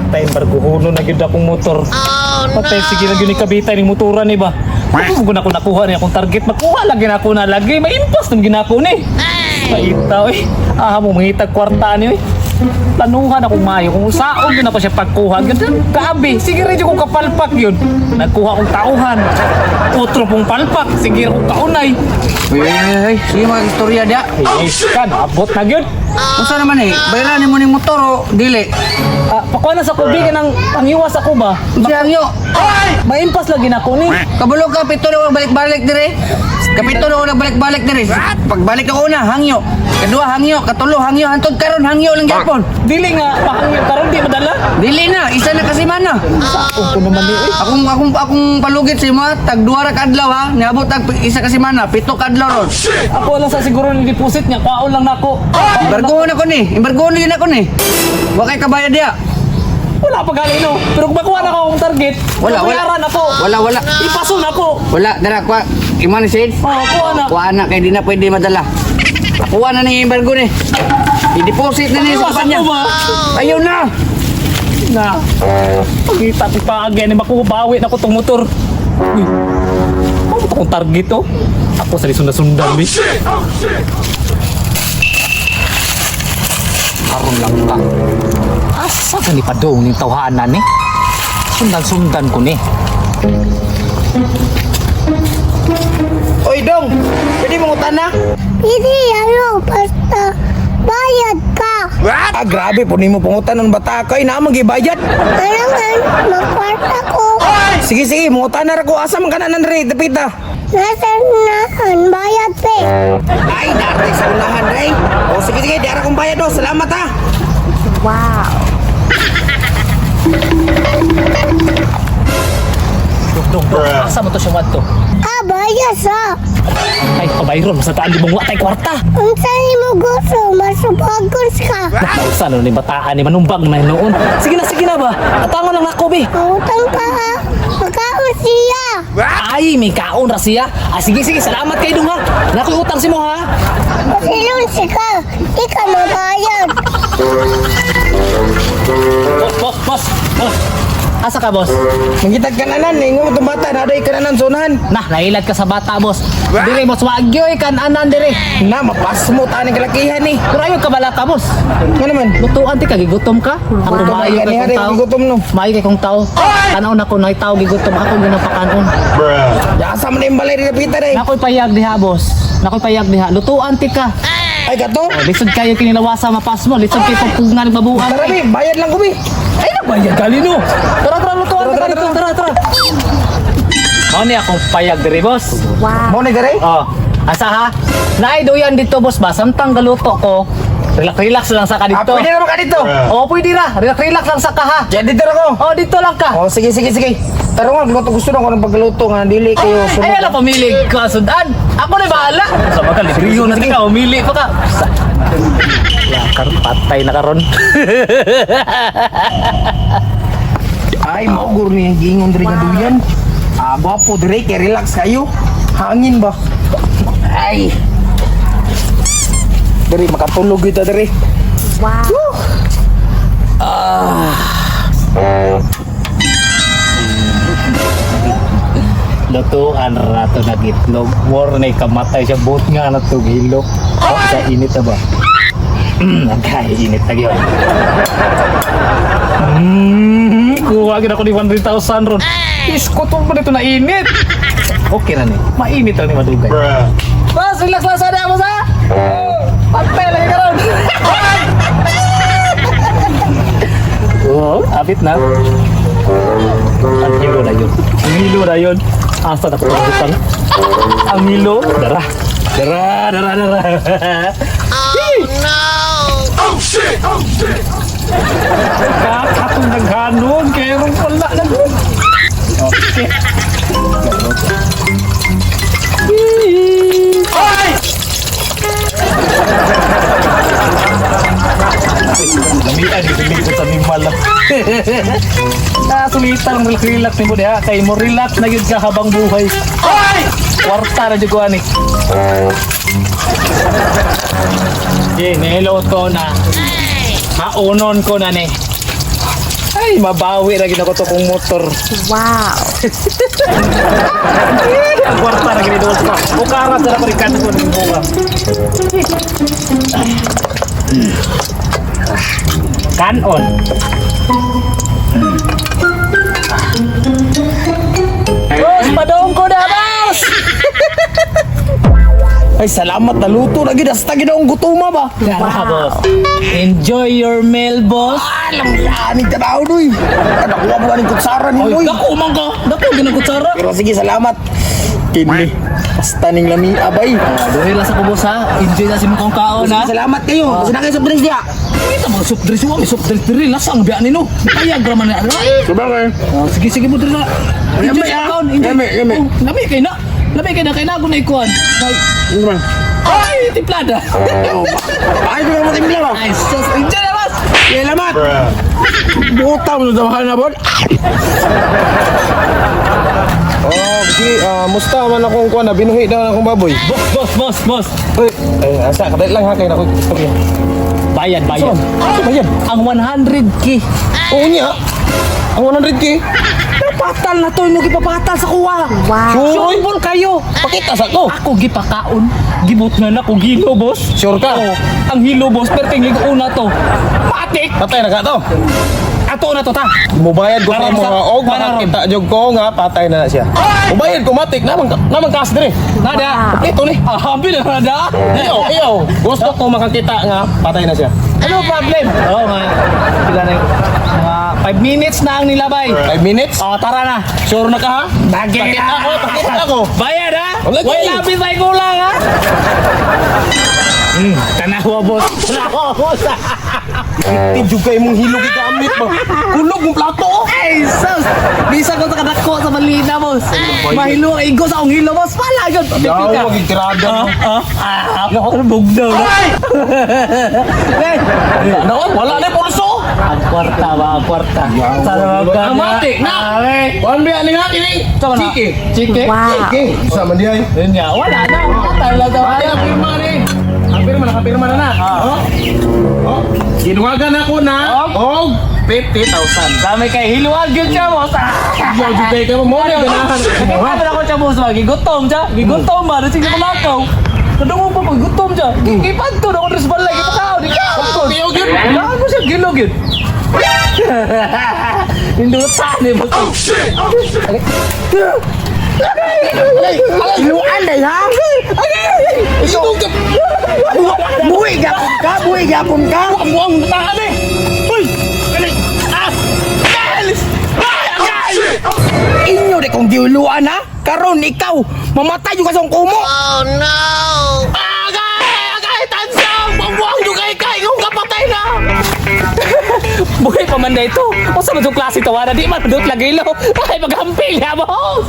Patay, barguhuno na gyud akong motor. Patay, sige na gyud ni kabitay ning motoran ni ba. Kung ko na ako nakuha ni akong target, makuha lagi na ako na lagi. Maimpas na gyud ako ni. Paita oy. Ah, mo mangitag kwarta ni oy. Planuhan akong maayo kung saon gyud ako siya pagkuha. Gyud gabi, sige rin ko kapalpak yun. Nagkuha akong tauhan. Otro pong palpak, sige ra kong kaunay. Uy, uy, uy, uy. Sige mga istorya dia. Ay, kan abot na gyud. Unsa naman eh? Bayaran nimo ning motor o dili? Ah, pakuha na sa kubi kanang pangiwas ako ba? Unsa ang yo? Maimpas lagi na ako ni. Kabalo ka pito na ako balik-balik dire. Kapito na ako nagbalik-balik dire. Pagbalik ako una, hangyo. Kadua hangyo, katulo hangyo, hantod karon hangyo lang gyapon. Dili nga pahangyo karon di madala. Dili na, isa na kasi mana. Saon ko naman ni oy. Akong palugit sa imo, tag duha ra ka adlaw ha. Niabot tag isa ka semana, pito ka adlaw ron. Ako lang sa siguro ni deposit niya, kwaon lang nako. Embargoon ako ni, embargoon yun ako ni. Wa kay kabayad diya. Wala pa gali no. Pero kung makuha na ako akong target, Wala, wala. bayaran ako. Wala, wala. Ipaso na ako. Wala, dara kwa. Imo ni Sid. Oh, kuha na. Kuha na kay di na pwede madala. Kuha na ni embargo ni. I-deposit na ni sa Iwas kanya. ako ba? Ayaw na. Na. Pagita ko pa again, makuha bawi na ko tong motor. Uy. Ano to kong target oh? Ako sa sundan-sundan bi. Karon lang ka. Asa gani pa daw ning tawhanan ni? Sundan-sundan ko ni. Oy dong, pwede mo na? Hindi ano, basta bayad ka. Ah, grabe po nimo pangutan ng bata kay na man gibayad. Kailangan magkwarta ko. Sige sige, mangutan na ra ko asa man kananan re dapita. Nasa naan, bayad pe. Ay, darte sa unahan re. O sige sige, di ara kong bayad do. Salamat ha. Dong, dong, dong. Asa mo to siya wadto? Ah, bayad sa. Ay, pabayron, sa taan di mong watay kwarta. Unsa nimo gusto, masubagos ka. Nausa na ni bataan ni manumbang na noon. Sige na ba? Atangon lang nako bi. Mangutang ka ha. Magkaon siya. Ay, may kaon ra siya. Ah, sige sige, salamat kay dong ha. Nakoy utang si mo ha. Pasilon si ka. Di ka mabayad. Boss, boss, boss. Boss. Asa ka, boss? Mangitag kananan, ingon mo tong bata na day kananan sa unahan. Nah, nailad ka sa bata, boss. Dire mo swagyoy kan-anan dire. Na mapasmo ta ning kalakihan ni. Pero ayaw ka bala ka, boss. Ano naman? Lutuan ti ka gigutom ka. Ako Gutom maayo ay kay gani, kong hari, tao. gigutom, no? Maayo kay kong tao. Tanaw na ko na tao gigutom ako ginapakanon. Ya asa man yung balay ri dapita day. Nakoy payag diha, boss. Nakoy payag diha. Lutuan ti ka. Ay kato. Oh, lisod kayo kinilawasa mapas mo. Lisod kayo pagpugnan babuan. Tara bi, bayad lang ko bi. Ay, nabayad kali no. Tara, tara, lutuan ka dito. Tara, tara. Mao ni akong payag diri, boss. Mo ni dere? Oh, asa ha? Naay doyan dito, boss ba? Samtang galuto ko, relax relax lang sa ka Ah, dito. pwede naman ka dito. Oh, pwede ra. Relax relax lang sa ka ha. Diyan dito ra ko. Oh, dito lang ka. Oh, sige sige sige. Tara nga, luto gusto na ko ng pagluto nga dili kayo sunod. Ay, ala pamili ka sudan. Ako na bahala. Sa mga libriyo na ka, umili pa ka. Ya, patay na karon. Ay, maugor ni giingon diri nga duyan. Ah, gwapo diri kay relax kayo. Hangin ba? Ay. Diri makatulog kita diri. Wow. Lutuan rato na itlog. War na kamatay siya buot nga na tugilok. Oh, sa init na ba? Agay, init na yun. Kuha gid ako ni 100,000 ron. Isko to pa dito na init. Okay na ni. Mainit na ni madugay. Boss, relax lang sana, boss ha. Pantay lagi karon. Oh, abit na. Ang hilo na yun. Ang hilo na yun. Asa na ko pagbutan. Ang hilo. Dara. Dara, dara, dara. Oh no! Oh shit! Oh shit! Kakatong naghanon. Kaya wala na. Okay. Lamian, gitulig ko sa nimal. Ah, sulitan, relax, relax ni mo diha. Kay mo relax na yun ka habang buhay. Ay! Kwarta na jud ko ani. Di, niluto na. Haunon ko na ni. Ay, mabawi lagi na ko to kong motor. Wow. Ang kwarta na gini doon sa. Bukara sa ko rin ko ning buka. Kanon. Boss, padong ko na, boss! Ay, salamat naluto na gid hasta gid akong gutuma ba. Wow. Boss. Enjoy your meal, boss. Alam ni tanaw doy. Nakuha mo na ning kutsara ni Oy, boy. dako man ka. Dako ginakutsara. Pero sige, salamat. Kini. Basta ning lami abay. Duhi lang sa kubos ha. Enjoy na si mong kaon ha. Sige, salamat kayo. Kasi na kayo sa drinks diya. Kita mga soft drinks, wa may soft drinks diri lasang biya nino. Kaya ra man na. Sabagay. Oh, sige sige mo diri na. Enjoy Lami, sa ah. kaon, enjoy. Lami, lami. Oh, lami kay na. Lami kay na kay na ako na ikuan. Ay, Ano man? ay timplada. Ay, di mo timpla ba? Ay, sus, enjoy na boss. Salamat. Buta mo sa mahal na bon. Oh, sige, musta man akong kuan na binuhi daw akong baboy. Boss, boss, boss, boss. Uy, ay asa kadali lang ha kay nako. Okay. Bayad, bayad. Ano ba yan? Ang 100K. Oo niya. Ang 100K. Napatal na to, inyo gipapatal sa kuwa. Wow. Sure. Sure kayo. Pakita sa ko. Ako gipakaon. Gibot na na ko gilo, boss. Sure ka? Oo. Ang hilo, boss. Perting una to. Matik! Patay na ka to. Ato na to ta. Mubayad ko Para sa mo sa- nga og para ron. makakita jud ko nga patay na na siya. Mubayad ko matik namang namang cash dire. Nada. Ito ni. Ah, habi na nada. Iyo, iyo. Gusto ko makakita nga patay na siya. Ano problem? Oo, mga pila na yun? Mga 5 minutes na ang nilabay. 5 minutes? Oh, tara na. Sure na ka ha? Bagay Pakita ko, pakita ko. Bayad ha? Wala Wala kayo. lapis ay kulang ha? Tanawa boss. Tanawa boss. Tidyo kay mong hilo gigamit ba? Kulog mong plato. oh. Ay, sus! Bisa ko sa kadako sa Manila, boss. Mahilo, igo sa akong hilo, boss. Pala, yun. Yaw, wag tirada. Ah, ah, ah, ano bugnaw na? Hey! Naon, wala na pulso. Ang kwarta ba, ang kwarta. Sana magkana. Ang mati, na. Are. Wan ba ni nga kini? Sama na. Chiki. Chiki. Wow. Chiki. Sa man di ay. Yun nga, wala na. Patay lang daw. Ay, ang pirma ni. Ang pirma nakapirma na na. Oh. Oh. Ginuwagan ako na og 50,000. Dami kay hiluan gyud siya, boss. Ah! Yaw jud kay ka mo mo ni ganahan. Nakita na ako siya, boss. ba? Gigutom siya. Gigutom ba? Sige malakaw. Nadungo pa pag gutom siya. Gipanto na ako diri sa balay. Gipakaon. Gikaon ko. Tiyo gyud. Gikaon ko siya. Gilo gyud. Hinduta ni boss. Oh shit! Luan day ha. Buhi gyapon ka, buhi gyapon ka. Buang tahan eh! Uy! Ah! Alis! Inyo de kong giuluan ha. Karon ikaw, mamatay yung kasong kumo. Agay! Agay! Tansang! Buang yung kay kay! Kung kapatay na! Buhay pa man na ito. O sa mga klase tawa na di man padut lagi ilo. Ay, maghampil ya, boss!